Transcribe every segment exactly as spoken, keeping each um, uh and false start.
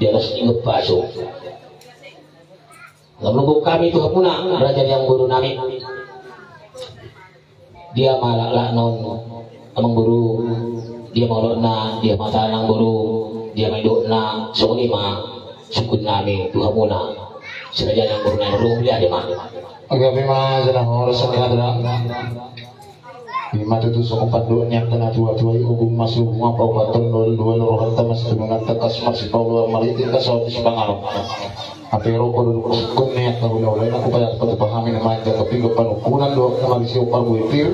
Di atas ni pasu. Lalu hami tu hamuna raja ni amangboru nami. Dia ma laklakna on amangboru, dia ma olokna, dia ma hatana amangboru, dia ma nidokna, songon i ma sungkun nami tu hamuna. Siraja ni amangboru nami, ro dia ma. Oke, oke, ma jana horas. Ima tutu songon pandok ni angka na tua-tua i, ogung ma si ogung, ampang upat tolu, dua dua rohanta, ma siturunan tangkas marsipaoloan, marhite angka saut ni sipanganon. Hape ro podo dung sungkun ni angka hula-hula i, nunga hupatupa hami nuaeng jala piga panungkunan dohot na marisi ompar buhit pir.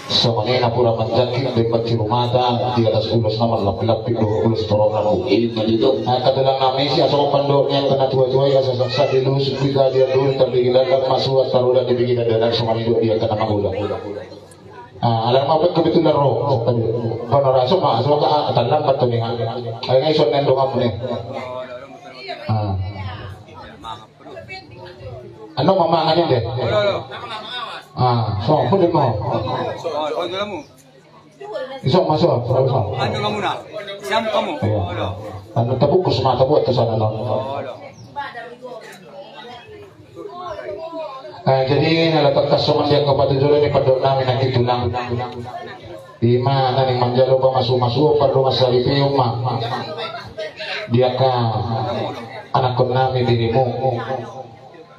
Songon i napuran manjangkit, demban sirumata di atas ulos na marlampilapik dohot ulos torongan. Ima tutu. Angka tulang nami, sian songon pandok ni angka na tua-tua i, asa saksat di lusuk hita, di andorus tarbege landak, masuat tarudan di bege dandanan, songon i dohot di angka na magodang. Ah, ala ma pe kebetulan ro. Panorasuk ma, so ka, ah, terlambat tu ni. Ai ngai son nang donganmu ni. Ah. Anu ma mangan ni de. Ah, so, pun de mau. Iso masuk, so, so. Anu kamu na. Siapa kamu? Iya. Anu tabungkus ma, tabuat tu sana, no. Eh, jadi, na laho tangkas songon dia angka patujolo ni pandok nami nangkin tulang. Ima na naeng manjalo pamasu-masu, pardongan saripeon ma di angka anakkon nami, birimu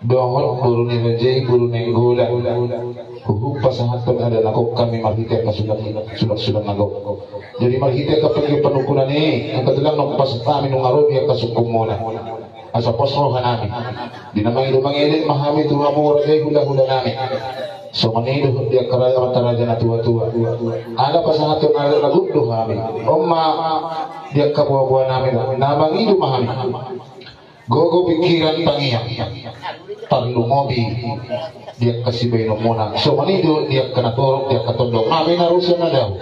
dohot boru ni raja i, boru Nainggolan. Huhut pasahathon adat na gok hami marhite angka sulak, sulak-sulak na gok. Jadi marhite angka pangke panungkunan i, angka tulang, nunga pasahat hami, nunga ro di angka sungkunmuna. Asa pos roha nami. Di na mangido mangele ma hami tu hamu raja i, hula-hula nami. Songon i dohot di angka raja, amanta raja na tua-tua. Ala pasahathon adat na gok do hami. On ma di angka boa-boa nami, na mangido ma hami. Gogo, pikiran, tangiang, tarlumobi di angka sibaenonmuna. Songon i do di angka na torop, di angka tondong nami na ro sian na dao.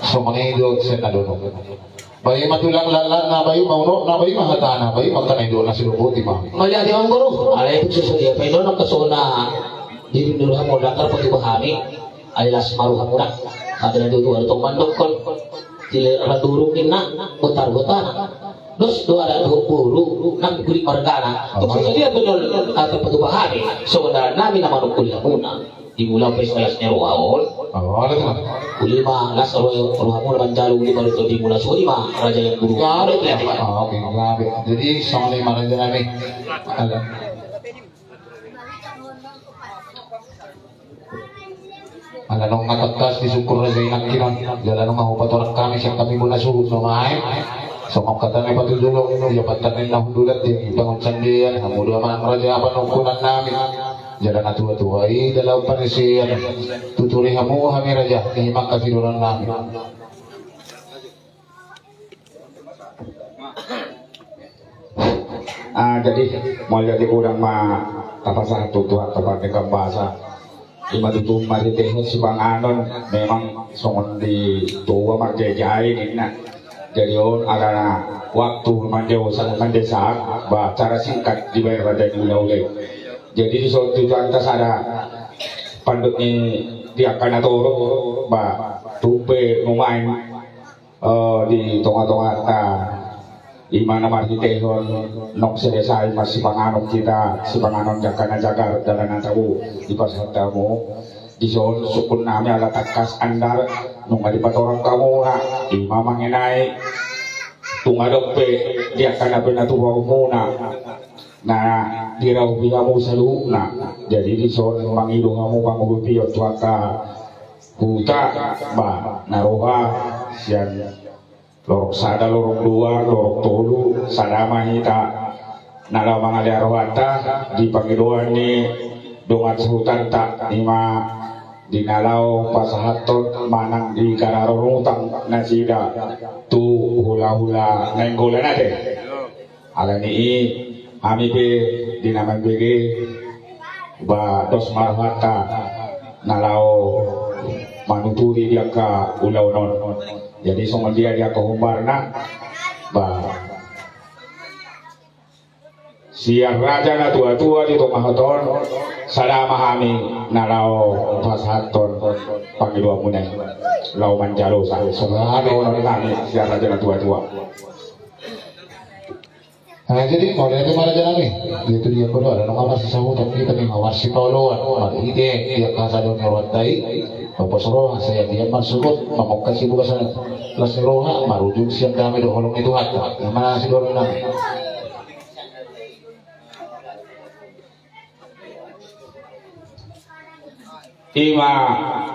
Songon i do sian na donok. Baen ma tulang laklakna, baen ma unokna, baen ma hatana, baen ma angka na nidokna, sai boti ma. Mauliate ma amangboru. Alai sude, sude, baen unokna, songon na di pinggol hamu, ndang tarpatupa hami. Alai las ma rohamuna. Hata ni natuatua do tong mandokkon. Di lera durung ninna, botar-botar. Dos do adat dohot boru, nang gurit margana. Tung songon dia pinggol, ah, tarpatupa hami. Songon dalan nami na manungkun hamuna. Dimulai pesta las ni roha on. Oh, ada tu. Uli ma las roha, rohamuna manjalo, uli ma runtut dimulai, songon i ma raja ni amangboru. Gabe, ya. Oh, oke, gabe. Jadi, songon i ma raja nami. Ada. Ala nunga tangkas disungkun raja i nangkin on, jala nunga hupatorang hami sian hami bona suhut nuaeng. Songon hata ni patujolo, ia pantan ninna hundulan, tiang i pangunsandean, hamu do amang raja panungkunan nami. Jala na tua-tua i da laho panesean. Tuturi hamu hami raja, ima angka sidohonon nami. Ah, jadi, molo di godang ma tapasahat tu Tuhanta pardenggan basa. Ima tutu marhitehon sipanganon, memang songon di tua marjae-jae ninna. Jadi on ala na waktu manjalo sangat mendesak, ba, cara singkat dibaen raja ni hula-hula i. Jadi dison tu Tuhanta sada pandok ni di angka na torop, ba, tung pe nuaeng eh, di tonga-tonganta, ima na marhitehon nunga selesai marsipanganon hita, sipanganon di angka na jagar, dalan na tabo dipasahat hamu. Dison sungkun nami ala tangkas andar nunga dipatorang hamuna, ima mangenai tung adong pe di angka na pinatupaonmuna na diraupi hamu saluhutna. Jadi dison mangido hamu pangurupion tu angka huta, ba, na roha sian lorong sada, lorong dua, lorong tolu, sada ma hita na laho mangalehon rohanta di pangidoan ni dongan sahutanta, ima di na laho pasahathon manang di gararon utang nasida tu hula-hula Nainggolan ate. Ala ni i, hami pe di na mambege, ba, dos ma rohanta na laho manuturi di angka ulaon on. Jadi songon dia di angka hombarna, ba, sian raja na tua-tua di tonga huta on, sada ma hami na laho pasahathon pangidoanmuna i, laho manjalo sa, songon i dohonon nami sian raja na tua-tua. Nah, jadi mauliate ma raja nami. Dia tu dia kodo ada nunga marsisahuton, hita ni marsipaoloan. Marhite dia kasa dong rohanta i. Pos roha, sai dia marsogot mamungka sian bagasan las ni roha, marujung sian dame dohot holong ni Tuhanta. Ima na sidorong nami. Ima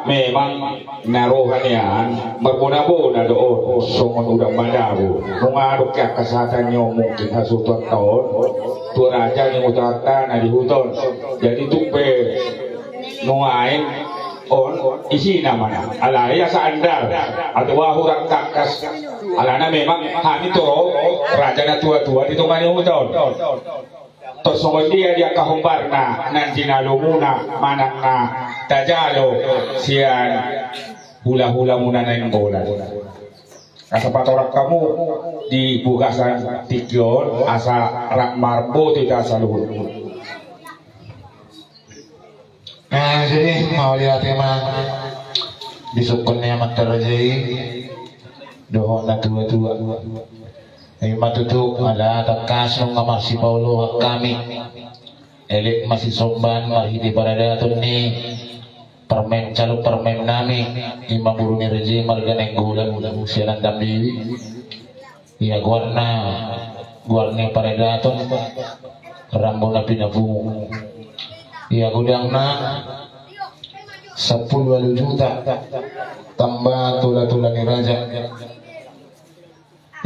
memang na roha nian marbonabona do on songon udan madabu. Nunga adong keangkasatan ni on mungkin hasuhutonta on tu raja ni hutanta na di huta on. Jadi tung pe nuaeng on isina ma na, alai asa andar atau hurang tangkas. Alana memang hami do raja na tuatua di tonga ni huta on. Tos songon dia di angka hombarna na jinalomuna manang na tajalo sian hulahulamuna Nainggolan. Asa patorang hamu di bagasan tingki on asa rap marboto hita saluhut. Nah, jadi mauliate ma disukkun ni amanta raja i dohot na tuatua. Ima tutu ala tangkas nunga marsipaoloan hami. Elek ma sisomba marhite paradaton ni parumaen, calon parumaen nami, ima boru ni raja i marga Nainggolan sian Antam Dewi. Ia goarna, goar ni paradaton Rambu na Pinapungu. Ia godangna sampulu ualu juta tamba tolatola ni raja.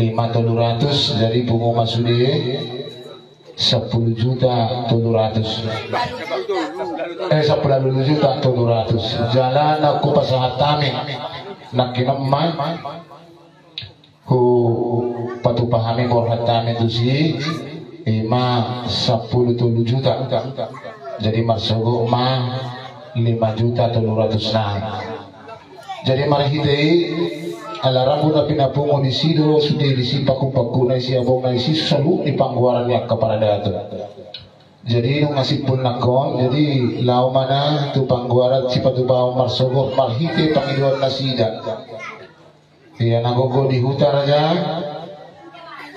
Ima tolu ratus, jadi pungu ma sude sampulu juta tolu ratus. Eh, sampulu ualu juta tolu ratus. Jala na hupasahat hami nangkin on ma, hupatupa hami borhat hami tusi, ima sampulu tolu juta. Jadi marsogot ma lima juta tolu ratus nai. Jadi marhite i ala Rambu na Pinapungu disi do sude, disi pangkupakkuna, disi abongna, disi saluhut ni panggoaran ni angka paradaton. Jadi nunga simpul nangkin on, jadi laho ma na tu panggoaran sipatupaon marsogot marhite pangidoan nasida. Ia na gogo di huta raja,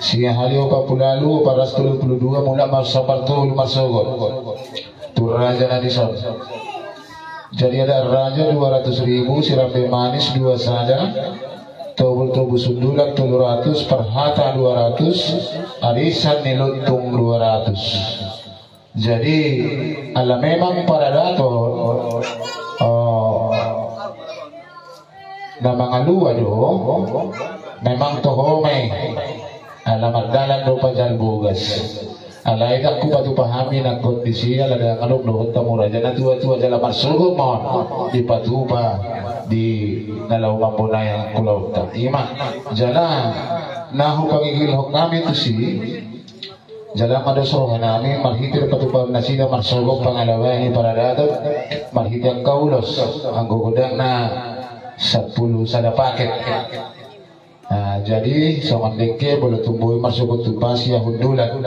sian hali opat pulu ualu, opat ratus tolu pulu dua, mulak ma sampulu tolu marsogot tu raja na dison. Jadi adat raja dua ratus ribu, sirambe manis dua sada, tobul-tobul sundulan tolu ratus, parhata dua ratus, arisan ni lontung dua ratus. Jadi ala memang paradaton, eh, na mangalua do, memang toho ma i. Ala mardalan do pajal bogas. Alai ndang hupatupa hami nangkin disi ala ndang adong dohot hamu raja na tuatua, jala marsogot ma on dipatupa di na laho mambonai ulaonta. Ima jala na hupangigilhon hami tusi. Jala ma dos roha nami marhite patupaon nasida marsogot pangalaoan ni paradaton, marhite angka ulos, anggo godangna sampulu sada paket. Nah, jadi songon dengke molo tung boi marsogot tupa sian hundulan.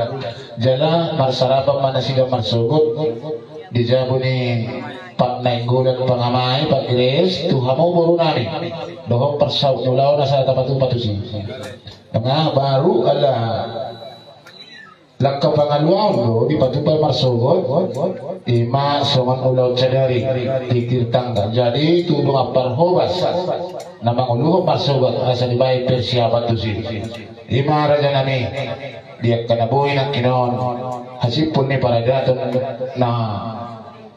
Jala marsarapan ma nasida marsogot di jabu ni Pak Nainggolan pangamai, Pak Gres, tu hamu boru nami dohot parsaut ni ulaon asa tapatupa tusi. Tengah baru ala langka pangaluaon do dipatupa marsogot, ima songon ulaon sadari di tingki tangga. Jadi tu dongan parhobas na manguluhon marsogot asa dibaen persiapan tusi. Ima raja nami, di angka na boi nangkin on hasimpul ni paradaton na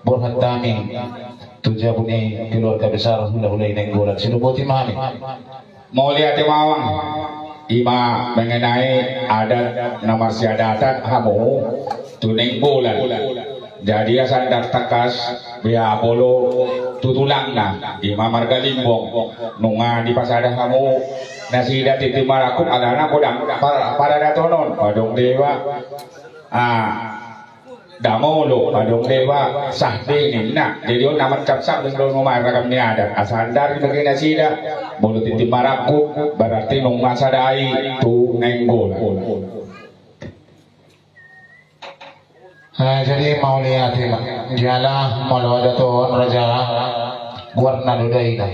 borhat hami tu jabu ni keluarga besar hulahula i Nainggolan, songon i boti ma hami. Mauliate ma amang. Ima mengenai adat na marsiadatan hamu tu Nainggolan. Jadi asa ndang tangkas bea molo tu tulangna, ima marga Limbong, nunga dipasada hamu nasida tintin marangkup alana godang par-, paradaton on. Adong deba, ah, damolo, adong deba sahde ninna. Jadi on na mancapsap do songon i ma ragam ni adat. Asa andar dibege nasida, molo tintin marangkup berarti nunga sadai tu Nainggolan. Nah, jadi mauliate ma. Jala molo adat on raja, goarna do daina.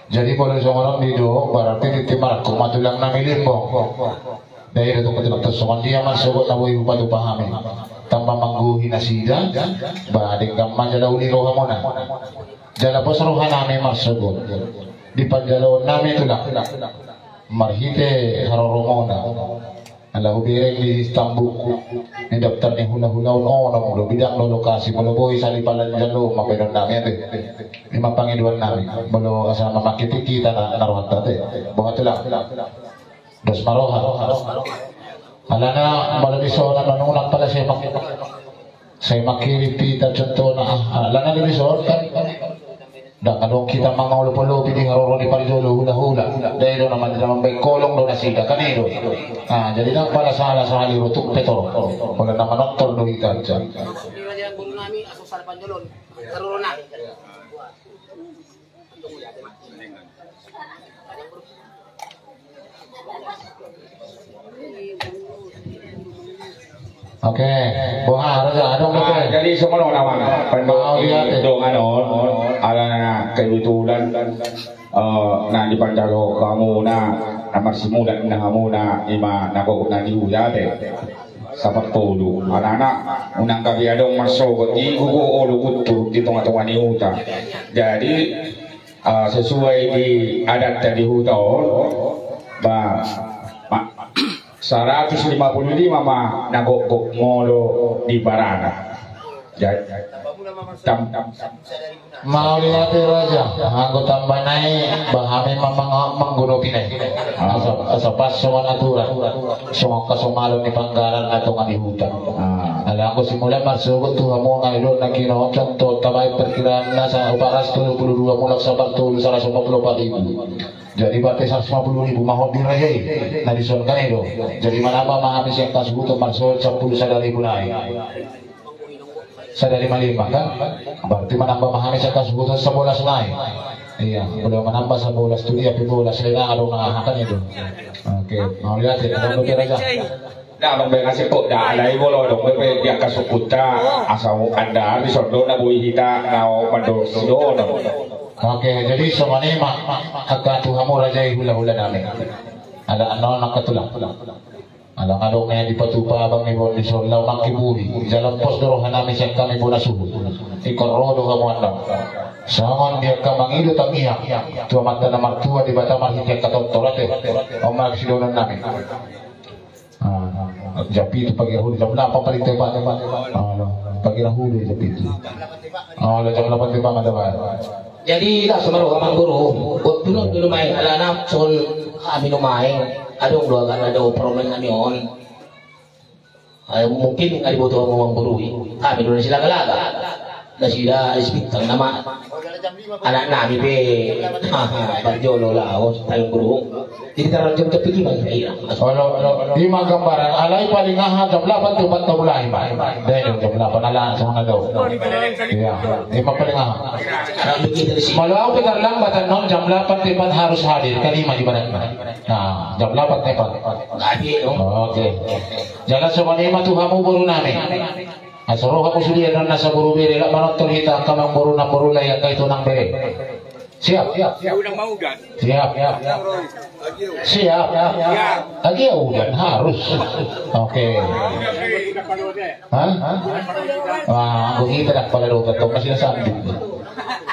Jadi molo songon on didok berarti tintin marangkup ma tulang nami Limbong. Dae do tong, tong songon dia marsogot na boi hupatupa hami. Tamba manggohi nasida, ba denggan ma jala uli rohamuna. Jala pos rohanami marsogot di panjaloonnami, Tulang, marhite haroromuna. Ala hubereng di stambuk ni daftar ni hulahula on, onom do bidang do lokasi, molo boi sali palan jalo ma baenonnami ate. I ma pangidoannami, molo asa mamangke tingki hita na, na rohanta ate. Boha, Tulang? Dos ma roha. Alana molo dison na nunung pala sai mak-, sai mangkirim hita contohna, ah, alana do dison kan. Ndang adong hita mangolopolopi di haroro ni parjolo hulahula. Dae do na man-, na mambaen holong do nasida kan, i do. Ah, jadi ndang pala sala sahali ro tung pe tor. Molo na manonton do hita aja. Oke, boha, Raja, adong dope. Ah, jadi songon on, Amang. Mau lihat, eh. Dongan on, alana kebetulan, eh, na dipanjalo hamuna, na marsimulat na hamuna, i ma na gogo na di huta ate. Sapartolu. Alana, unang gabe adong marsogot, di gogo olo guntur di tonga-tonga ni huta. Jadi, ah, sesuai di adatta di huta on, ba, ma-, saratus lima puluh lima ma na gogo molo di barana. Jadi, tam-, tam-, Mauliate, Raja. Anggo tambana i, ba hami ma mang-, manggodopi na i. Ah. Asa, asa pas songon aturan. Songon hasomalan ni panggarar na tonga ni huta. Ah. Alai anggo simulan marsogot tu hamu, nga i do na kinoncong tu tabaen perkiraan na sa-, uparas tolu puluh dua mulak sapartolu saratus lima puluh opat ribu. Jadi berarti saratus lima puluh ribu ma hot di raja i. Na dison kan i do. Jadi manamba ma hami sian hasuhuton marsogot sampulu sada ribu nai. Sada lima lima kan? Berarti manamba ma hami sian hasuhuton sabolas nai. Iya, molo manamba sabolas tu dia pe bolas, le na adong na aha kan i do. Oke, mauliate, adong dope, Raja. Ndang adong be na siput da, alai molo adong be di angka sukuta, asa andar dison do na boi hita na mandok sidohonon. Oke, jadi songon i ma angka tu hamu, Raja i, hulahulanami. Ala annon angka Tulang. Ala nga adong na dipatupa abang iba on dison, laho mangkiburi, jala pos do rohanami sian hami bona suhut. Ingkon ro do hamu annon. Songon dia angka mangido tangiang tu Amanta na martua Debata marhite angka tortor ate. On ma sidohononnami. Ah, jam pitu pagi rahuli, jam delapan paling tepat. Ah, pagi rahuli jam pitu. Ah, jam delapan tepat ada, Pak. Jadi, laos ma roha, Amang Guru, buat dulu, dulu main, alana songon hami nuaeng, adong do agak na dao parumaen nami on. Ai, mungkin nga diboto hamu, Amang Guru i, hami do na silagalaga. Nasida Sipintang nama anaknami pe, aha, parjolo laos, Amang Guru. Jadi tarjam tepi lima kira-kira. Olo, olo, lima gambaran. Alai paling aha jam delapan tepat taulai, Pak. Dai dong jam delapan, ala songon na dao. Iya, lima paling aha. Kalau begitu di sini. Kalau au pe tarlambat annon, jam delapan tepat harus hadir, kalima di badan. Nah, jam delapan tepat. Oke. Jala songon i ma tu hamu borunami. Asa ro hamu sude annon, asa boru bere, laho manonton hita angka amangboru, namboru, lae, angka ito, nang bere. Siap? Siap. Siap. Agia udan harus. Oke. Hah? Wah, anggo hita ndang pala dohot tong, masih na sambung.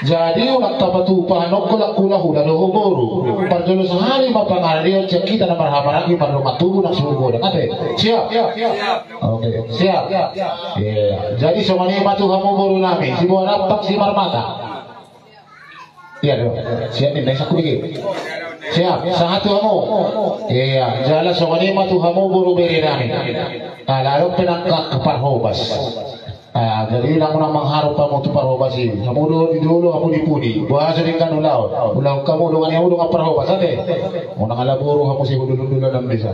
Jadi unang tapatupa annon, holan hulahula dohot boru. Parjolo sahali ma pangaradehon sian hita na marhahamaranggi, mardongan tubu nang suhut godang ate. Siap? Oke, siap. Iya. Jadi songon i ma tu hamu borunami, si Boa Rampak, si Marmata. Iya do. Siap ninna i, saku bege. Siap, sahat tu hamu. Iya, jala songon i ma tu hamu boru berenami. Ala adong pe nang angka parhobas. Ah, jadi unang, unang mangharop hamu tu parhobas i. Hamu do di dolo, hamu di pudi. Boasa denggan ulaon? Ulaon hamu dongan i, hamu dongan parhobas ate. Unang ala boru hamu sihudulhudul na bisa.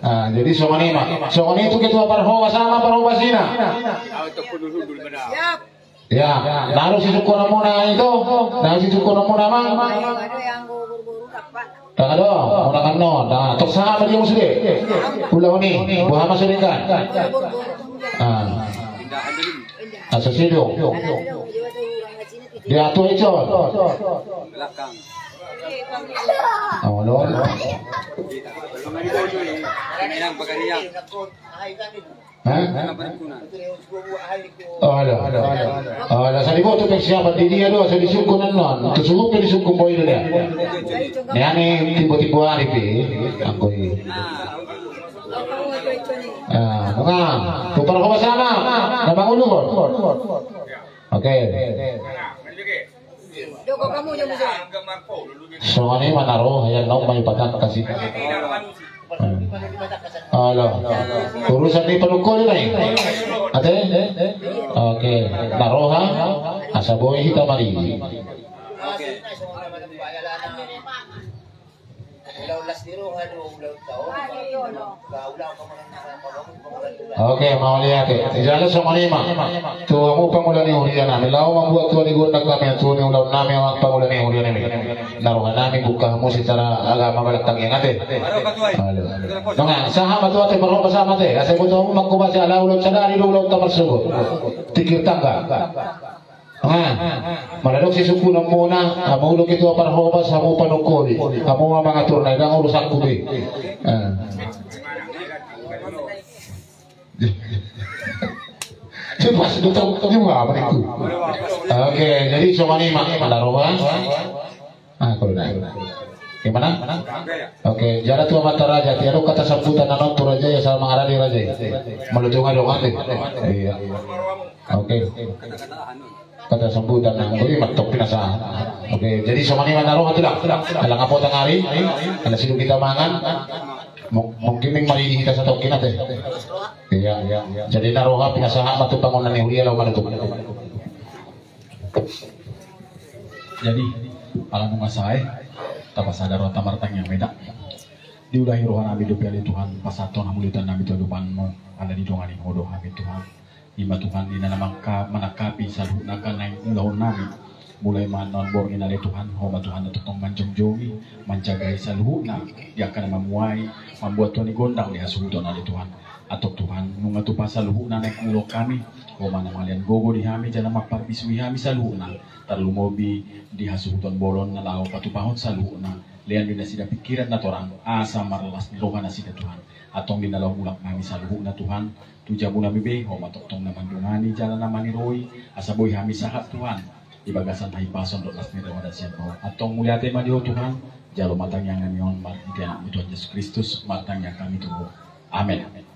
Ah, jadi songon i ma. Songon i tu ketua parhobas, aha ma parhobasina? Siap. Ya, na ro sisungkunonmuna ito, na ro sisungkunonmuna, Amang. Ndang adong, unang annon, nah, tong sahat ma dia muse. Ulaon i, boha ma sude kan? Ah. Asa sidung. Dia tu icon. Olo. Hah? Ala, ala, sari boto pe siapa di dia do, sari sungkun annon. Tu sungkun pe di sungkun boi do dia. Ni ani timbo-timbo ari pe, anggo i. Ah, nunga, tu parhobas sama, na mangulukon. Oke. Songon i ma na ro, haya naung ma ipatangkas i. Ala. Urusan ni panungkoli ma i. Ate? Oke. Na roha, asa boi hita maridi. Oke, mauliate. Jala songon i ma. Tu hamu pangula ni huria nami, laho mambuat tua ni gondang hami, tua ni ulaon nami, amang pangula ni huria nami. Na roha nami buka hamu secara agama balak tangiang ate. Halo. Nunga, sahat ma tu ate, parhobas sama ate. Asa iboto hamu mangkobasi ala ulaon sadari do ulaonta marsogot. Tingkir tangga. Ah, molo adong sisungkunon muna, hamu do ketua parhobas, hamu panungkoli, hamu ma mangatur na, ndang urusanku be. Ah. Pas do tau, tau juga apa itu? Oke, jadi songon i ma, na roha. Ah, kalau na. Gimana? Oke, jala tu amanta raja, tiadong kata sambutan annon tu raja i, asa mangarade raja i. Molo tung adong ate. Iya. Oke. Kata sambutan na, anggo i ma tong pinasahat. Oke, jadi songon i ma na roha tulang. Ala nga potang ari, ala sidung hita mangan. Mung-, mungkin naeng maridi hita satongkin ate. Iya, iya. Jadi na roha pinasahat ma tu pangula ni huria laho manutup. Jadi, ala nunga sae, tapasada rohanta martangiang ma hita. Diulahi roha nami dope ale Tuhan, pasahathon hamuliateon nami tu adopanmu, ala didongani Ho do hami Tuhan. I ma Tuhan, di na mangka-, manangkapi saluhutna angka na naeng ulaon nami. Mulai ma annon borngin ale Tuhan, Ho ma Tuhan na tongtong manjongjongi, manjagai saluhutna, di angka na mamuai, mambuat tua ni gondang di hasuhuton ale Tuhan. Antong Tuhan, nunga tupa saluhutna na naeng ulaon hami, Ho ma na mangalean gogo di hami, jala mamparbisui hami saluhutna, tarlumobi di hasuhuton bolon na laho patupahon saluhutna, lean di nasida pingkiran na torang, asa marlas ni roha nasida Tuhan. Antong di na laho mulak hami saluhutna Tuhan, tu jabu nami be, Ho ma tongtong na mandongani jala na maniroi, asa boi hami sahat Tuhan, di bagasan hahipason dohot las ni roha na sian Ho. Antong mauliate ma di Ho Tuhan, jalo ma tangiang nami on marhite Anakmu Tuhan Jesus Kristus, martangiang hami tu Ho. Amen.